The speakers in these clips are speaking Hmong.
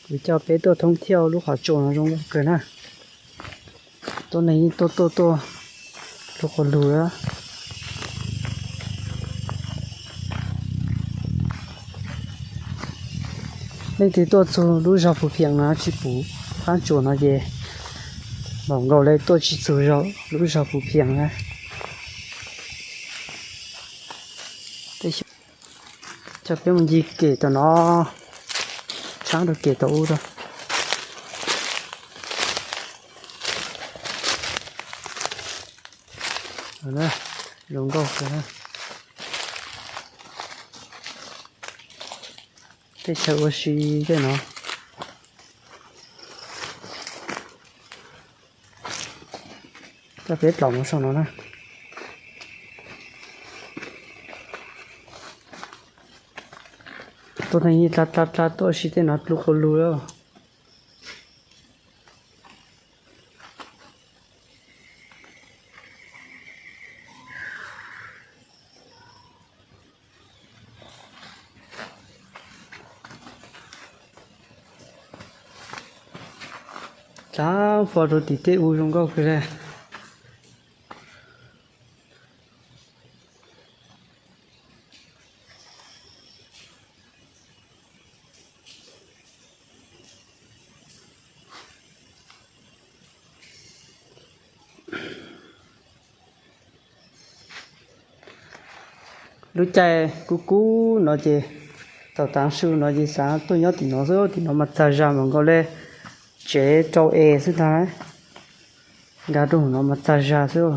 Vim coj peb tuaj thoob thiab lub qhov tsua no zoo nkauj kawg na. Tuaj neeg yeej tuaj tuaj tuaj dlu quas lug. Leej twg tuaj txug lub zog Phu Phiam no tsis pum qaab tsuas no ces npaum nkaus le tuaj tsis txug lub zog Phu Phiam na. Coj peb mus ncig kem tom no, tshaab rau kem tom ub rau. Zoo nkauj kawg. Tej chaw ua si tej no. Coj peb dlaum mus saum no na. Tuaj neeg yeej dla dla dla tuaj ua si tej no dlu quas lug. Dlaab pog rau tim tej ub zoo nkauj kawg le. Lub caij kub kub no ces, thaum taav su no ces xaav tuaj nyob tim no xwb, tim no mas txag zag mas nkaus le tsev rau es xwb ntag. Nkag rau no mas txag zag xwb.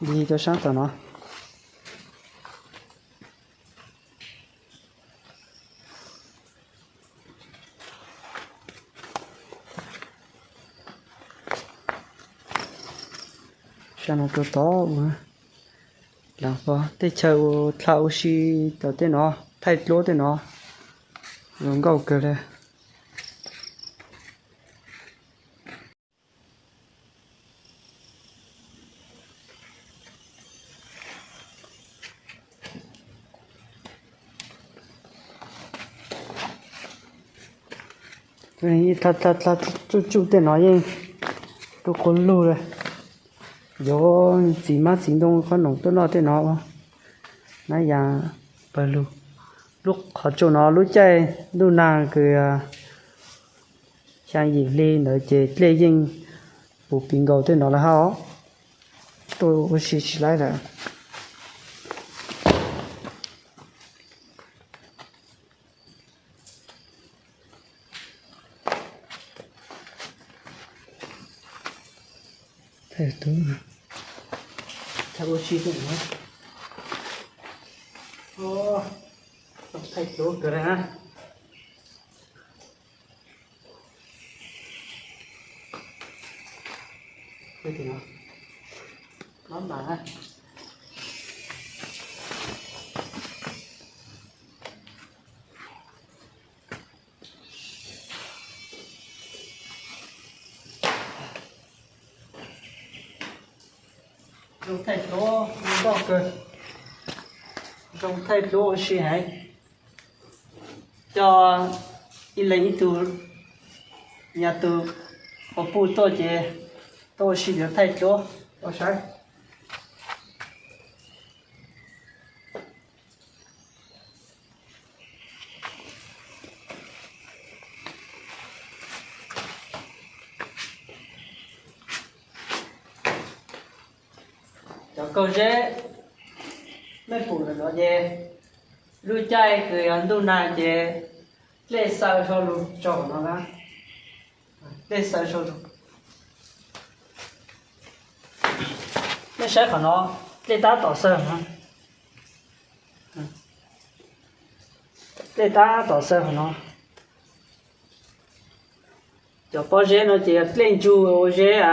Ncig rau saab tom no. Sab no rau tod ua, tej chaw ua dlha ua si, tej no thaij duab tej no, zoo nkauj kawg le. Tsuj tsuj tej no yeej dlu quas lug le. Yuav txiv hmab txiv ntoo qhob noom tuaj noj tej no, nab yas pawg lug. Lub qhov tsua no lub caij ntuj nag kws xyaa yim hli ntawd ces dlej yeej puv pis nkaus tej no lawm hab os. Tuaj ua si tsis laib lawm. Thaij ua si, thaij duab kawg le. Zoo thaij duab, zoo nkauj kawg, zoo thaij duab ua si heev. Coj ib leeg ib tug, nyag tug quas puj tuaj ces tuaj ua si yuav thaij duab ua saib. Cov kaug zeb, mej pum lawm no ces lub caij kws yog ntuj nag ces dlej xaws sau lug tsaug no na. Dlej xaws sau lug. Mej saib qhov no, dlej tab tom xaws no. Dlej tab tom xaws qhov no. Cov pob zeb no ces dlej ntsug ua zeb,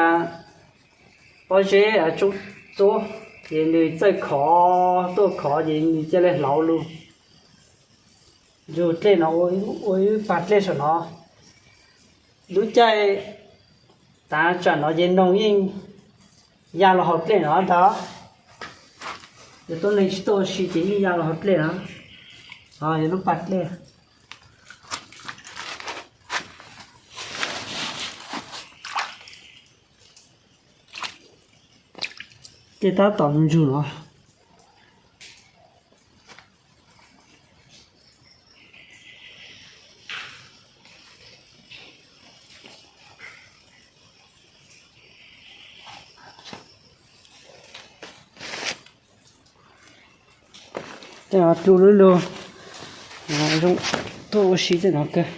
pob zeb tsoob txuab, ces nws txawj khov, tuaj khov ces nws ca le hlauv lug. Ntsug dlej no ua ib pag dlej saum no. Lub caij taav tsam no ces noog yeej ya los hauv dlej no ntag. Yog tuab neeg tsis tuaj ua si ces yeej ya los hauv dlej na. Yog lub pas dlej. Dlej tab tom ntsug no. Tej no dlub lub lug, zoo tuaj ua si tej no kawg.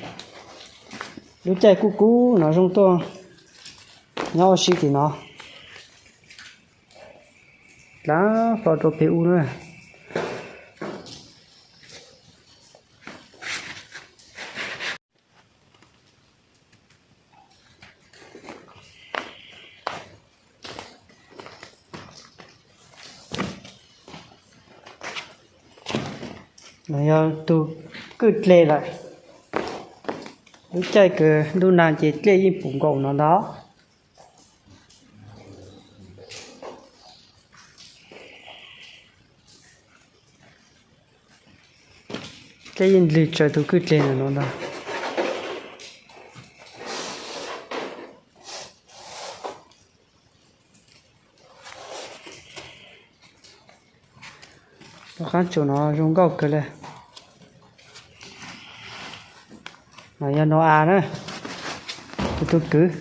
Lub caij kuj kub no zoo tuaj nyob ua si tim no. Dlaab hlo rau peg ub na. No yog tug kwj dleg lawm. Lub caij kws ntuj nag ces dlej yeej pum nkaus no ntag. Dlej yeej lwg tsawv tug kwj dleg no ntag. Lub qaab tsuas no zoo nkauj kawg le. No yog Nau-a na, kuv tug kwv.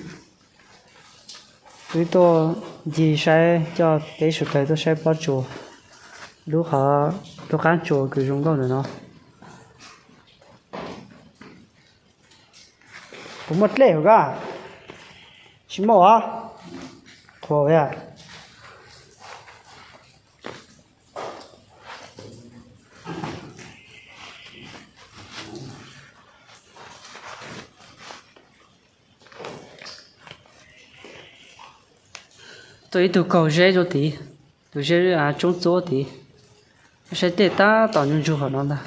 Wb tuaj ncig saib, coj peb suav dawg tuaj saib pob tsuas, lub qhov, lub qaab tsuas kws zoo nkauj ntawm no. Puas muaj dlej hauv koj? Tsis muaj os. Qhuas yom. Tuaj ib tug kaug zeb rau tid, tus zeb tsoob txuab tid, saib dlej tab tom ntsug ntsug hauv no ntag.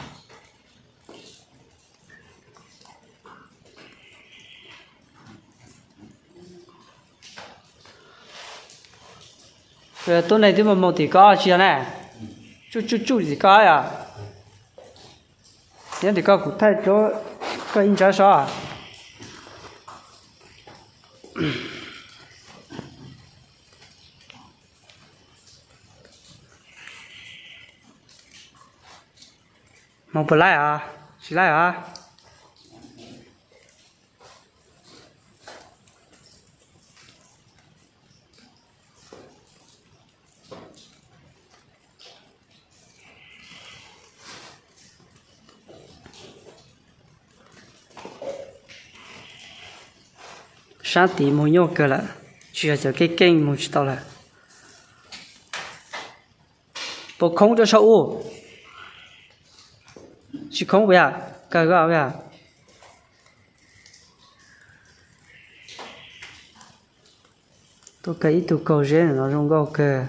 Tuab neeg twb moog moog tim koj tsis yog ne? Tsuj tsuj tsuj tim koj yom. Nyob tim koj kuv thaij rau koj ib ntsab sob. Moog puas laij os? Tsis laij os. Sab tid moog nyuaj kawg lawm, tsis yog cov keej keej moog tsis tau lawm. Puas khoob rau saum ub? Tsis khoob puas yog? Kawg koj puas yog? Tuaj kawg ib tug kaug zeb no zoo nkauj kawg.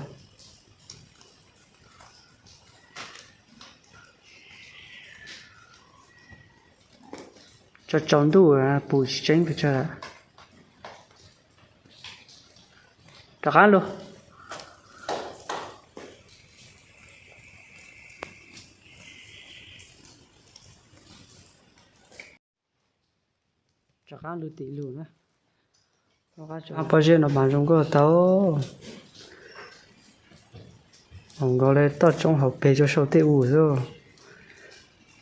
Tsaus tsaus ntuj pum tsis tseeb pes tsawg lawm. Rov qab lug. Rov qab lug tim lug na. Pob zeb no mas zoo nkauj tau. Hauv nkaus le toj roob hauv peg rau saum tej ub xwb. Zoo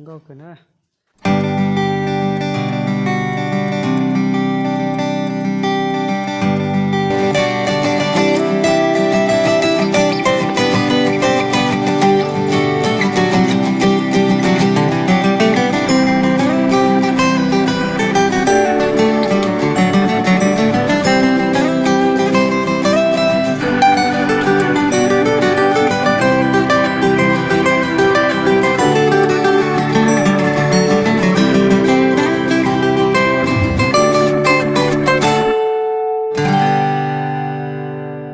nkauj kawg na.